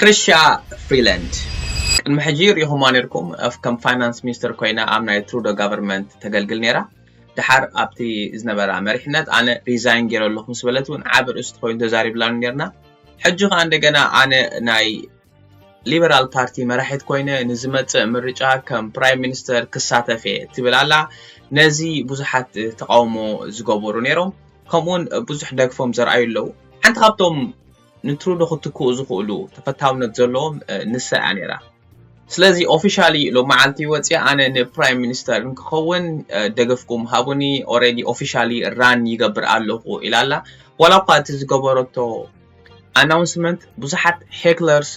Chrystia Freeland ቅድሚ ሕጂ ርኢኹማ ነርኩም። ከም ፋይናንስ ሚኒስተር ኮይና ኣብ ናይ ትሩዶ ጋቨርንመንት ተገልግል ነይራ። ድሓር ኣብቲ ዝነበራ መሪሕነት ኣነ ሪዛይን ገይረ ኣለኹ ምስ በለት እውን ዓቢ ርእስቲ ኮይኑ ተዛሪብላኒ ነርና። ሕጂ ከዓ እንደገና ኣነ ናይ ሊበራል ፓርቲ መራሒት ኮይነ ንዝመጽእ ምርጫ ከም ፕራይም ሚኒስተር ክሳተፍ እየ ትብል ኣላ። ነዚ ብዙሓት ተቃውሞ ዝገበሩ ነይሮም፣ ከምኡውን ብዙሕ ደግፎም ዘርኣዩ ኣለዉ። ሓንቲ ካብቶም ንትሩዶ ክትክኡ ዝኽእሉ ተፈታውነት ዘለዎም ንሳ እያ ነይራ። ስለዚ ኦፊሻሊ ሎም መዓልቲ ወፅያ ኣነ ንፕራይም ሚኒስተር እንክኸውን ደገፍኩም ሃቡኒ፣ ኦረዲ ኦፊሻሊ ራን ይገብር ኣለኹ ኢላ ኣላ። ዋላ እኳ እቲ ዝገበረቶ ኣናውንስመንት ብዙሓት ሄክለርስ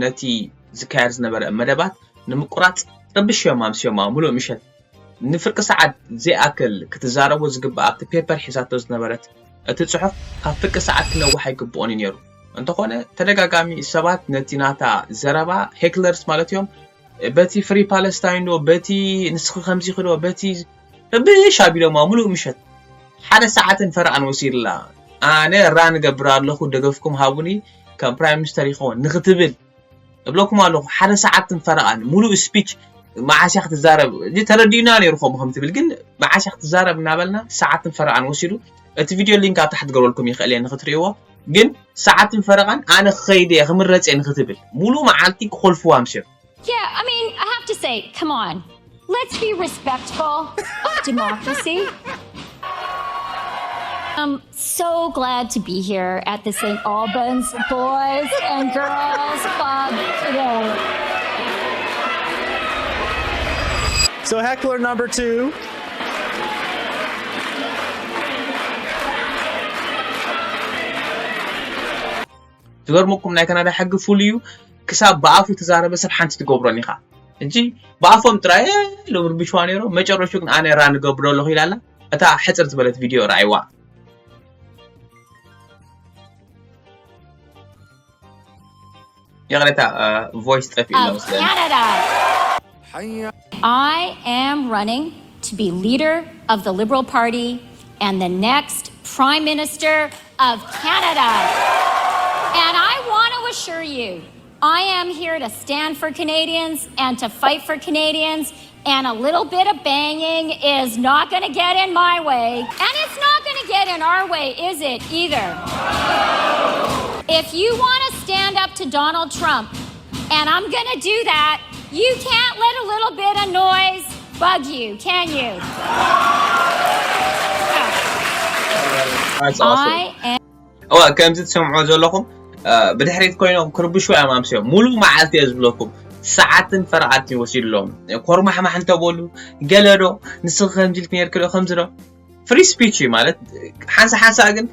ነቲ ዝካየድ ዝነበረ መደባት ንምቁራፅ ረብሽ እዮም ኣምስዮማ ሙሉእ ምሸት። ንፍርቂ ሰዓት ዘይኣክል ክትዛረቦ ዝግባእ ኣብቲ ፔፐር ሒዛቶ ዝነበረት እቲ ጽሑፍ ካብ ፍርቂ ሰዓት ክነውሕ ኣይግብኦን እዩ ነይሩ። እንተኾነ ተደጋጋሚ ሰባት ነቲ ናታ ዘረባ ሄክለርስ ማለት እዮም በቲ ፍሪ ፓለስታይን ዶ በቲ ንስኺ ከምዚ ክዶ በቲ ብሽ ኣቢሎማ ሙሉእ ምሸት ሓደ ሰዓትን ፈረቓን ወሲድላ ኣነ ራን እገብር ኣለኹ ደገፍኩም ሃቡኒ ከም ፕራይም ሚኒስተር ይኸውን ንክትብል እብለኩም ኣለኹ ሓደ ሰዓትን ፈረቓን ሙሉእ ስፒች መዓስያ ክትዛረብ እዚ ተረዲእና ነይሩ ከምኡ ከም ትብል ግን መዓስያ ክትዛረብ እናበልና ሰዓትን ፈረቓን ወሲዱ እቲ ቪድዮ ሊንክ ኣብ ታሕቲ ገርበልኩም ይኽእል እየ ንክትርእይዎ ግን ሰዓትን ፈረቓን ኣነ ክኸይድ እየ ክምረፅ እየ ንክትብል ሙሉእ መዓልቲ ክኾልፍዋ ኣምስዮም Yeah, I mean, I have to say, come on. Let's be respectful of democracy. I'm so glad to be here at the Saint Albans Boys and Girls Club today. So heckler number two. ዝገርመኩም ናይ ካናዳ ሕጊ ፍሉይ እዩ ክሳብ ብኣፉ ተዛረበ ሰብ ሓንቲ ትገብሮን ኢኻ እንጂ ብኣፎም ጥራይ ሎም ርብሽዋ ነይሮም መጨረሹ ግን ኣነ ራን ገብሮ ኣለኹ ኢላላ እታ ሕፅር ዝበለት ቪድዮ ረኣይዋ ይቕሬታ ቮይስ ጠፊኡ Of Canada. I am running to be leader of the Liberal Party and the next Prime Minister of Canada. And I want to assure you, I am here to stand for Canadians and to fight for Canadians. And a little bit of banging is not going to get in my way. And it's not going to get in our way, is it, either? If you want to stand up to Donald Trump, and I'm going to do that, you can't let a little bit of noise bug you, can you? I am እዋ ከምዚ ትሰምዑ ዘለኹም ብድሕሪት ኮይኖም ክርብሹ እዮም ኣምስዮም ሙሉ መዓልቲ እየ ዝብለኩም ሰዓትን ፈረቓትን ወሲድሎም ኮርማሕማሕ እንተበሉ ገለዶ ንስኺ ከምዚ ኢልክ ነርክዶ ከምዚ ዶ ፍሪ ስፒች እዩ ማለት ሓንሳ ሓንሳ ግን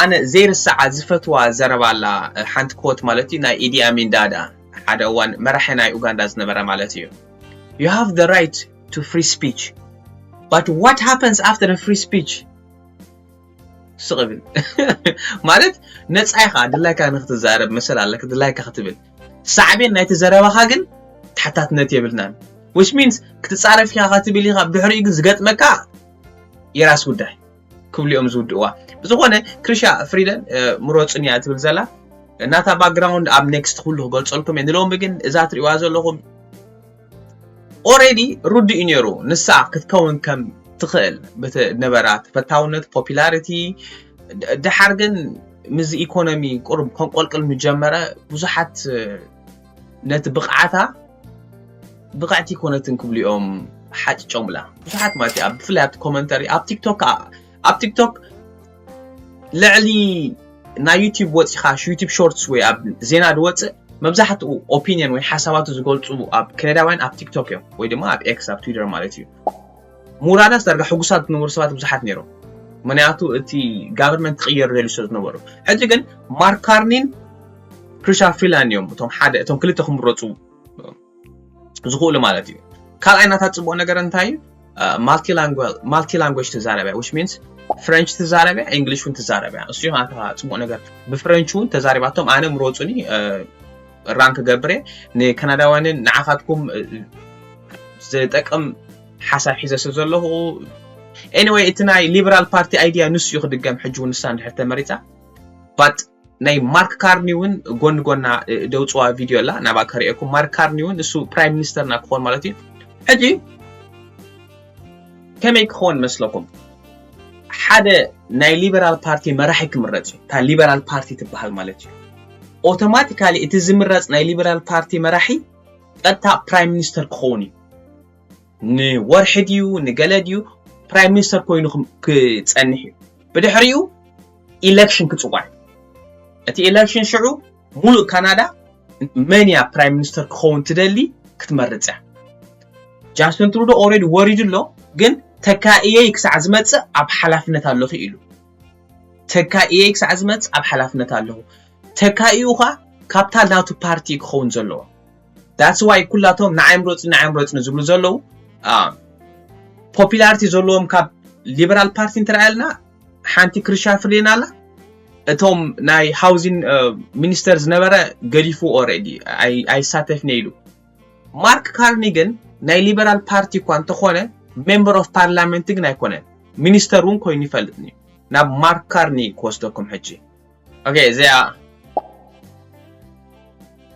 ኣነ ዘይርሳዓ ዝፈትዋ ዘረባ ኣላ ሓንቲ ኮት ማለት እዩ ናይ ኢዲ ኣሚን ዳዳ ሓደ እዋን መራሒ ናይ ኡጋንዳ ዝነበረ ማለት እዩ you have the right to free speech but what happens after the free speech ስቕ ብል ማለት ነፃ ኢኻ ድላይካ ንክትዛረብ መሰል ኣለክ ድላይካ ክትብል ሳዕቤን ናይቲ ዘረባኻ ግን ተሓታትነት የብልናን which means ክትፃረፍ ኢኻ ክትብል ኢኻ ብድሕሪኡ ግን ዝገጥመካ የራስ ጉዳይ ክብሉ እዮም ዝውድእዋ ብዝኾነ ክሪሻ ፍሪደን ምሮፅን እያ ትብል ዘላ ናታ ባክግራውንድ ኣብ ኔክስት ኩሉ ክገልፀልኩም እየ ንሎሚ ግን እዛ ትሪእዋ ዘለኹም ኦሬዲ ርዱእ እዩ ነይሩ ንሳ ክትከውን ከም ትኽእል በቲ ነበራ ተፈታውነት ፖፒላሪቲ ደሓር ግን ምስ ኢኮኖሚ ቁሩብ ከንቆልቅል ምጀመረ ብዙሓት ነቲ ብቕዓታ ብቕዕቲ ይኮነትን ክብሉ እዮም ሓጭጮምላ ብዙሓት ማለት ኣብ ብፍላይ ኣብቲ ኮመንተሪ ኣብ ቲክቶክ ኣብ ቲክቶክ ልዕሊ ናይ ዩቲብ ወፂኻ ዩቲብ ሾርትስ ወይ ኣብ ዜና ዝወፅእ መብዛሕትኡ ኦፒኒየን ወይ ሓሳባቱ ዝገልፁ ኣብ ከነዳውያን ኣብ ቲክቶክ እዮም ወይ ድማ ኣብ ኤክስ ኣብ ትዊተር ማለት እዩ ሙራዳስ ዳርጋ ሕጉሳት ዝነበሩ ሰባት ብዙሓት ነይሮም ምክንያቱ እቲ ጋቨርንመንት ክቅየር ደልዩ ስለ ዝነበሩ ሕጂ ግን ማርክ ካርኒን ክሪሻ ፍሪላን እዮም እቶም ሓደ እቶም ክልተ ክምረፁ ዝኽእሉ ማለት እዩ ካልኣይ ናታ ፅቡቅ ነገር እንታይ እዩ ማልቲ ላንጉጅ ትዛረብ እያ which means ፍረንች ትዛረብ እያ እንግሊሽ እውን ትዛረብ እያ እሱ ናታ ፅቡቅ ነገር ብፍረንች እውን ተዛሪባቶም ኣነ ምሮፁኒ ራን ክገብር እየ ንካናዳውያንን ንዓኻትኩም ዝጠቅም ሓሳብ ሒዘ ስለ ዘለኹ anyway እቲ ናይ ሊበራል ፓርቲ ኣይድያ ንሱ እዩ ክድገም ሕጂ እውን ንሳ እንድሕር ተመሪፃ but ናይ ማርክ ካርኒ እውን ጎን ጎና ደውፅዋ ቪድዮ ኣላ ናባ ከሪኤኩም። ማርክ ካርኒ እውን እሱ ፕራይም ሚኒስተርና ክኾን ማለት እዩ። ሕጂ ከመይ ክኸውን መስለኩም? ሓደ ናይ ሊበራል ፓርቲ መራሒ ክምረፅ እዩ። እታ ሊበራል ፓርቲ ትበሃል ማለት እዩ። ኦቶማቲካሊ እቲ ዝምረፅ ናይ ሊበራል ፓርቲ መራሒ ቀጥታ ፕራይም ሚኒስተር ክኸውን እዩ። ንወርሒ ድዩ ንገለ ድዩ ፕራይም ሚኒስተር ኮይኑ ክም- ክጸንሕ እዩ። ብድሕሪኡ ኢሌክሽን ክጽዋዕ እዩ። እቲ ኢሌክሽን ሽዑ ሙሉእ ካናዳ መን እያ ፕራይም ሚኒስተር ክኸውን ትደሊ ክትመርጽ እያ። ጃስትን ትሩዶ ኦልሬዲ ወሪዱ ኣሎ፣ ግን ተካእየይ ክሳዕ ዝመጽእ ኣብ ሓላፍነት ኣለኹ ኢሉ። ተካእየይ ክሳዕ ዝመጽእ ኣብ ሓላፍነት ኣለኹ። ተካእዩ ኸዓ ካፒታል ናቱ ፓርቲ ክኸውን ዘለዎ። That's why ኩላቶም ንዓይ ምረፁ ንዓይ ምረፁ ዝብሉ ዘለዉ ፖፒላሪቲ ዘለዎም ካብ ሊበራል ፓርቲ እንተረኣልና ሓንቲ ክሪሻ ፍሊን ኣላ። እቶም ናይ ሃውዚን ሚኒስተር ዝነበረ ገዲፉ ኦልሬዲ ኣይሳተፍን ኢሉ። ማርክ ካርኒ ግን ናይ ሊበራል ፓርቲ እኳ እንተኾነ ሜምበር ኦፍ ፓርላመንት ግን ኣይኮነን። ሚኒስተር እውን ኮይኑ ይፈልጥን እዩ። ናብ ማርክ ካርኒ ክወስደኩም ሕጂ። ኦኬ እዚኣ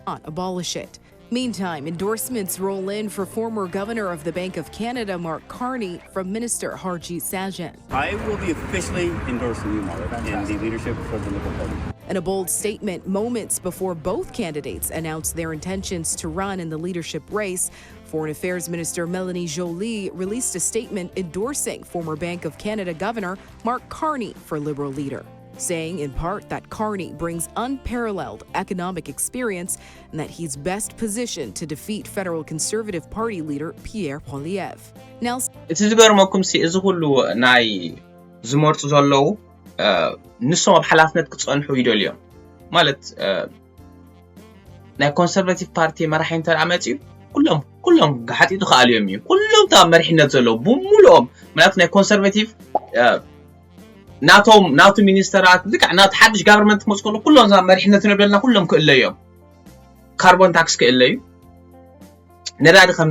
Not abolish it. Meantime, endorsements roll in for former Governor of the Bank of Canada, Mark Carney, from Minister Harjit Sajjan. I will be officially endorsing you, Mark, in the leadership for the Liberal Party. In a bold statement, moments before both candidates announced their intentions to run in the leadership race, Foreign Affairs Minister Melanie Joly released a statement endorsing former Bank of Canada Governor Mark Carney for Liberal leader, saying in part that Carney brings unparalleled economic experience and that he's best positioned to defeat federal Conservative Party leader Pierre Poilievre. Nelson እቲ ዝገርመኩም ሲ እዚ ኩሉ ናይ ዝመርፁ ዘለዉ ንሶም ኣብ ሓላፍነት ክፀንሑ ይደልዮም ማለት ናይ ኮንሰርቫቲቭ ፓርቲ መራሒ እንተ መፅኡ ኩሎም ኩሎም ሓጢጡ ክኣልዮም እዩ። ኩሎም ታ መሪሕነት ዘለዉ ብሙሉኦም ምክንያቱ ናይ ኮንሰርቫቲቭ ናቶም ናቱ ሚኒስተራት ልክዕ ናቱ ሓድሽ ጋቨርንመንት ክመፅ ከሎ ኩሎም ዛ መሪሕነት ንብለልና ኩሎም ክእለዮም ካርቦን ታክስ ክእለዩ ነዳዲ ከም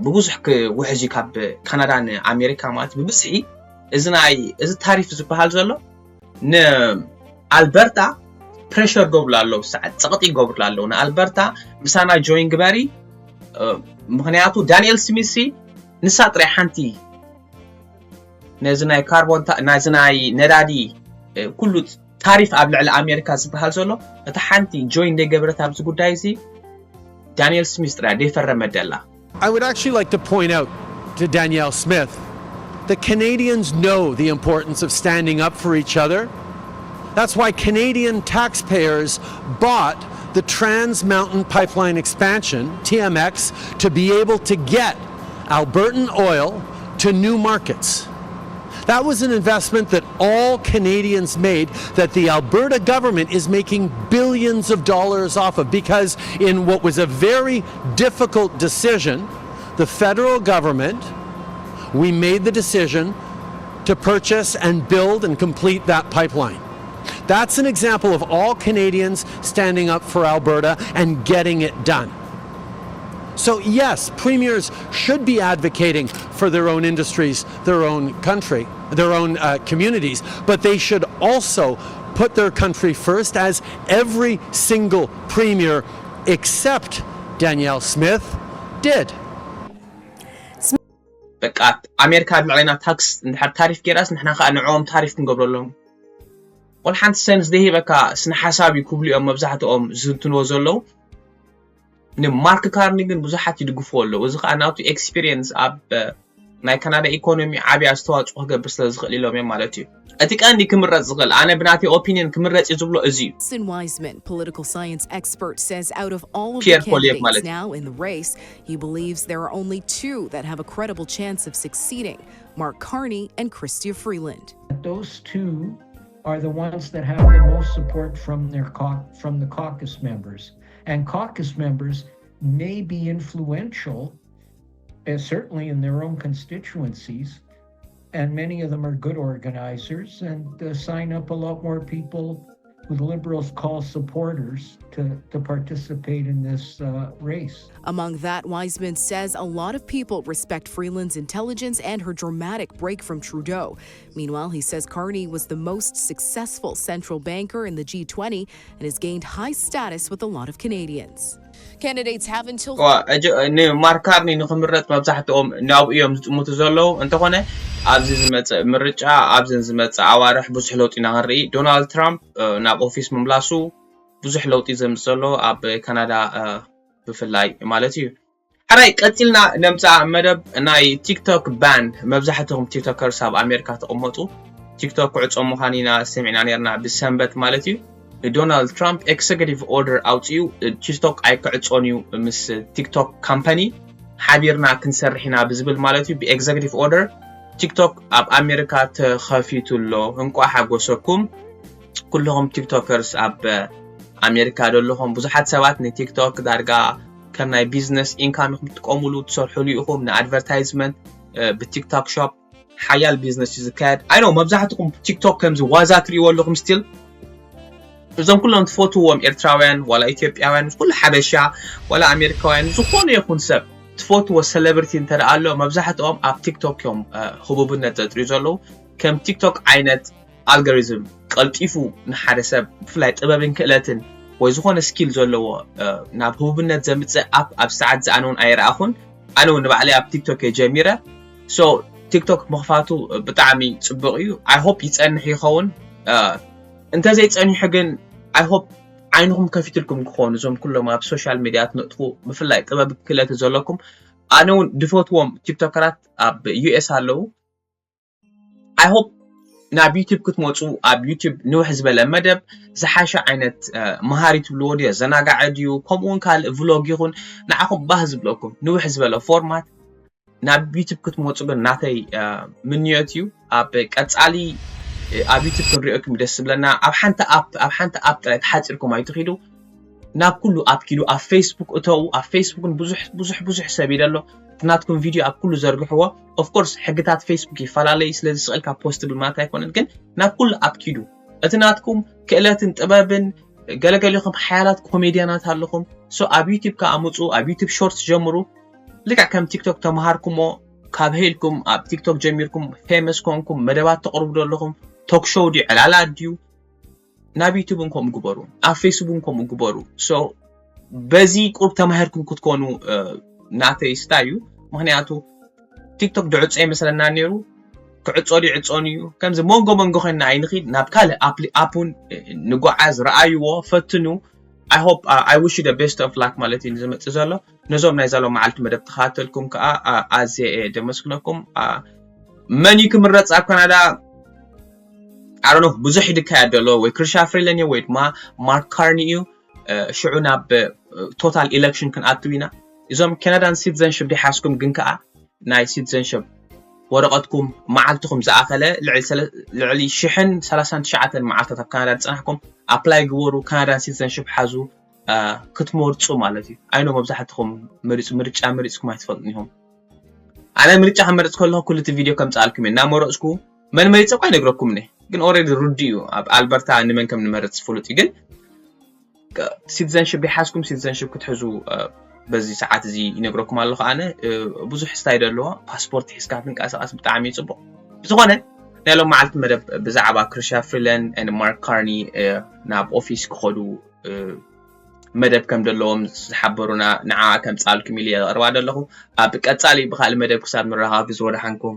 ብብዙሕ ክውሕዝ እዩ ካብ ካናዳ ንኣሜሪካ ማለት ብብዝሒ እዚ ናይ እዚ ታሪፍ ዝበሃል ዘሎ ንኣልበርታ ፕሬሸር ገብርላ ኣለዉ ሰዓት ፀቕጢ ይገብርላ ኣለዉ ንኣልበርታ ምሳና ጆይን ግበሪ ምክንያቱ ዳንኤል ስሚት ንሳ ጥራይ ሓንቲ ነዚ ናይ ካርቦን ነዚ ናይ ነዳዲ ኩሉ ታሪፍ ኣብ ልዕሊ ኣሜሪካ ዝበሃል ዘሎ እታ ሓንቲ ጆይን ደይገበረት ኣብዚ ጉዳይ እዚ ዳንኤል ስሚት ጥራይ ደይፈረመት ደላ I would actually like to point out to Danielle Smith that Canadians know the importance of standing up for each other. That's why Canadian taxpayers bought the Trans Mountain Pipeline expansion, T M X, to be able to get Albertan oil to new markets. That was an investment that all Canadians made that the Alberta government is making billions of dollars off of because, in what was a very difficult decision, the federal government, we made the decision to purchase and build and complete that pipeline. That's an example of all Canadians standing up for Alberta and getting it done. So, yes, premiers should be advocating for their own industries, their own country, their own uh, communities, but they should also put their country first, as every single premier except Danielle Smith did. በቃ ኣሜሪካ ኣብ ልዕለና ታክስ እንድሕር ታሪፍ ገይራስ ንሕና ከዓ ንዕኦም ታሪፍ ክንገብረሎም ወላ ሓንቲ ሰንስ ዘይሂበካ ስነ ሓሳብ እዩ ክብሉ እዮም መብዛሕትኦም ዝትንትንዎ ዘለዉ ንማርክ ካርኒ ግን ብዙሓት ይድግፍዎ ኣለዉ እዚ ከዓ ናቱ ኤክስፒሪየንስ ኣብ ናይ ካናዳ ኢኮኖሚ ዓብዪ ኣስተዋፅኦ ክገብር ስለ ዝኽእል ኢሎም እዮም ማለት እዩ እቲ ቀንዲ ክምረፅ ዝኽእል ኣነ ብናተይ ኦፒኒየን ክምረፅ እዩ ዝብሎ እዚ እዩ Nelson Wiseman, political science expert, says out of all of the Pierre Poilievre candidates ማለት now in the race, he believes there are only two that have a credible chance of succeeding: Mark Carney and Chrystia Freeland. Those two are the ones that have the most support from their cau- from the caucus members. And caucus members may be influential, uh, certainly in their own constituencies, and many of them are good organizers and uh, sign up a lot more people the Liberals call supporters to, to participate in this uh, race. Among that, Wiseman says a lot of people respect Freeland's intelligence and her dramatic break from Trudeau. Meanwhile, he says Carney was the most successful central banker in the G twenty and has gained high status with a lot of Canadians. Candidates have until ንማርክ ካርኒ ንክምረፅ መብዛሕትኦም ናብኡ እዮም ዝጥምቱ ዘለዉ። እንተኾነ ኣብዚ ዝመፅእ ምርጫ ኣብዘን ዝመፅእ ኣዋርሕ ብዙሕ ለውጢ ኢና ክንርኢ። ዶናልድ ትራምፕ ናብ ኦፊስ ምምላሱ ብዙሕ ለውጢ ዘምፅእ ዘሎ ኣብ ካናዳ ብፍላይ ማለት እዩ። ሕራይ ቀፂልና ነምፃ መደብ ናይ ቲክቶክ ባን። መብዛሕትኹም ቲክቶከርስ ኣብ ኣሜሪካ ተቐመጡ ቲክቶክ ክዕፆ ምዃን ኢና ሰሚዕና ነርና ብሰንበት ማለት እዩ። ዶናልድ ትራምፕ ኤክዘኪቲቭ ኦርደር ኣውፅኡ። ቲክቶክ ኣይክዕፆን እዩ ምስ ቲክቶክ ካምፓኒ ሓቢርና ክንሰርሕ ኢና ብዝብል ማለት እዩ። ብኤክዘኪቲቭ ኦርደር ቲክቶክ ኣብ ኣሜሪካ ተኸፊቱ ኣሎ። እንቋዕ ሓጎሰኩም ኩልኹም ቲክቶከርስ ኣብ ኣሜሪካ ዘለኹም። ብዙሓት ሰባት ንቲክቶክ ዳርጋ ከም ናይ ቢዝነስ ኢንካም ኢኹም ትጥቀሙሉ፣ ትሰርሕሉ ኢኹም። ንኣድቨርታይዝመንት ብቲክቶክ ሾፕ ሓያል ቢዝነስ እዩ ዝካየድ። ኣይ ኖ መብዛሕትኹም ቲክቶክ ከምዚ ዋዛ ትሪእዎ ኣለኹም ስቲል። እዞም ኩሎም ትፈትዎም ኤርትራውያን ዋላ ኢትዮጵያውያን ኩሉ ሓበሻ ዋላ ኣሜሪካውያን ዝኾነ ይኹን ሰብ ትፈትዎ ሰለብሪቲ እንተ ኣሎ መብዛሕትኦም ኣብ ቲክቶክ እዮም ህቡብነት ዘጥርዩ ዘለዉ። ከም ቲክቶክ ዓይነት ኣልጎሪዝም ቀልጢፉ ንሓደ ሰብ ብፍላይ ጥበብን ክእለትን ወይ ዝኾነ ስኪል ዘለዎ ናብ ህቡብነት ዘምፅእ ኣፕ ኣብ ሰዓት ዝኣነ እውን ኣይረኣኹን። ኣነ እውን ንባዕለይ ኣብ ቲክቶክ እየ ጀሚረ። ሶ ቲክቶክ ምኽፋቱ ብጣዕሚ ፅቡቕ እዩ። ኣይ ሆፕ ይፀንሕ ይኸውን። እንተዘይፀኒሑ ግን ኣይ ሆፕ ዓይንኹም ከፊትልኩም ክኾኑ እዞም ኩሎም ኣብ ሶሻል ሚድያ ትነጥፉ ብፍላይ ጥበብ ክእለት ዘለኩም። ኣነ እውን ድፈትዎም ቲክቶከራት ኣብ ዩኤስ ኣለዉ። ኣይ ሆፕ ናብ ዩቲብ ክትመፁ ኣብ ዩቲብ ንውሕ ዝበለ መደብ ዝሓሸ ዓይነት መሃሪ ትብልዎ ድዮ ዘናጋዐ ድዩ ከምኡ እውን ካልእ ቭሎግ ይኹን ንዓኹም ባህ ዝብለኩም ንውሕ ዝበለ ፎርማት ናብ ዩቲብ ክትመፁ ግን ናተይ ምንዮት እዩ። ኣብ ቀፃሊ ኣብ ዩቲብ ክንሪኦኩም ደስ ዝብለና ኣብ ሓንቲ ኣፕ ኣብ ሓንቲ ኣፕ ጥራይ ተሓፂርኩም ኣይትኺዱ። ናብ ኩሉ ኣፕ ኪዱ ኣብ ፌስቡክ እተው ኣብ ፌስቡክን ብዙሕ ብዙሕ ብዙሕ ሰብ ይደሎ እቲ ናትኩም ቪድዮ ኣብ ኩሉ ዘርግሕዎ። ኦፍኮርስ ሕግታት ፌስቡክ ይፈላለዩ ስለዚ ስቕልካ ፖስት ብል ማለት ኣይኮነን ግን ናብ ኩሉ ኣፕ ኪዱ እቲ ናትኩም ክእለትን ጥበብን ገለገሊኹም ሓያላት ኮሜድያናት ኣለኹም። ሶ ኣብ ዩቲብ ከኣ ምፁ ኣብ ዩቲብ ሾርትስ ጀምሩ። ልክዕ ከም ቲክቶክ ተምሃርኩሞ ካብ ሄልኩም ኣብ ቲክቶክ ጀሚርኩም ፌመስ ኮንኩም መደባት ተቕርቡ ዘለኹም ቶክ ሾው ድዩ ዕላላ ድዩ ናብ ዩቱብ እንኮም ግበሩ ኣብ ፌስቡክ እንኮም ግበሩ። ሶ በዚ ቁርብ ተማሂርኩም ክትኮኑ ናተይ ስታ እዩ። ምክንያቱ ቲክቶክ ድዕፆ ይመስለና ነይሩ ክዕፆ ድዕፆን እዩ። ከምዚ መንጎ መንጎ ኮይና ኣይንኺድ ናብ ካልእ ኣፕሊ ኣፕ እውን ንጓዓዝ ረኣይዎ ፈትኑ። I hope I wish you the best of luck ማለት እዩ ንዝመፅእ ዘሎ። ነዞም ናይ ዛሎም መዓልቲ መደብ ተኸታተልኩም ከዓ ኣዝየ እየ ደመስግነኩም። መን እዩ ክምረፅ ኣብ ካናዳ ኣሮኖ ብዙሕ ይድካያ ደሎ ወይ ክርሻ ፍሪለን እዩ ወይ ድማ ማርክ ካርኒ እዩ። ሽዑ ናብ ቶታል ኢለክሽን ክንኣትው ኢና። እዞም ካናዳን ሲቲዘንሽፕ ድሓዝኩም ግን ከዓ ናይ ሲቲዘንሽፕ ወረቐትኩም መዓልትኹም ዝኣኸለ ልዕሊ ሽሕን ሰላሳን ትሽዓተን መዓልታት ኣብ ካናዳ ዝፀናሕኩም ኣፕላይ ግበሩ። ካናዳን ሲቲዘንሽፕ ሓዙ ክትመርፁ ማለት እዩ። ኣይኖ መብዛሕትኹም ምርጫ መሪፅኩም ኣይትፈልጡን ኢኹም። ኣነ ምርጫ ክመርፅ ከለኹ ኩሉ እቲ ቪድዮ ከምፅኣልኩም እየ እናመረፅኩ መን መሪፀ እኳ ይነግረኩም ነ ግን ኦልሬዲ ርዱ እዩ። ኣብ ኣልበርታ ንመን ከም ንመርፅ ፍሉጥ እዩ ግን ሲቲዘንሽፕ ይሓዝኩም ሲቲዘንሽፕ ክትሕዙ በዚ ሰዓት እዚ ይነግረኩም ኣለኹ። ኣነ ብዙሕ ስታይ ዘለዎ ፓስፖርት ሒዝካ ትንቀሳቀስ ብጣዕሚ እዩ ፅቡቅ። ብዝኾነ ናይ ሎም መዓልቲ መደብ ብዛዕባ ክርሻ ፍሪለን ን ማርክ ካርኒ ናብ ኦፊስ ክኸዱ መደብ ከም ዘለዎም ዝሓበሩና ንዓ ከም ፃልኩም ኢሉ የቕርባ ዘለኹ። ኣብ ቀፃሊ ብካልእ መደብ ክሳብ ንራኸብ ዝወደሓንኩም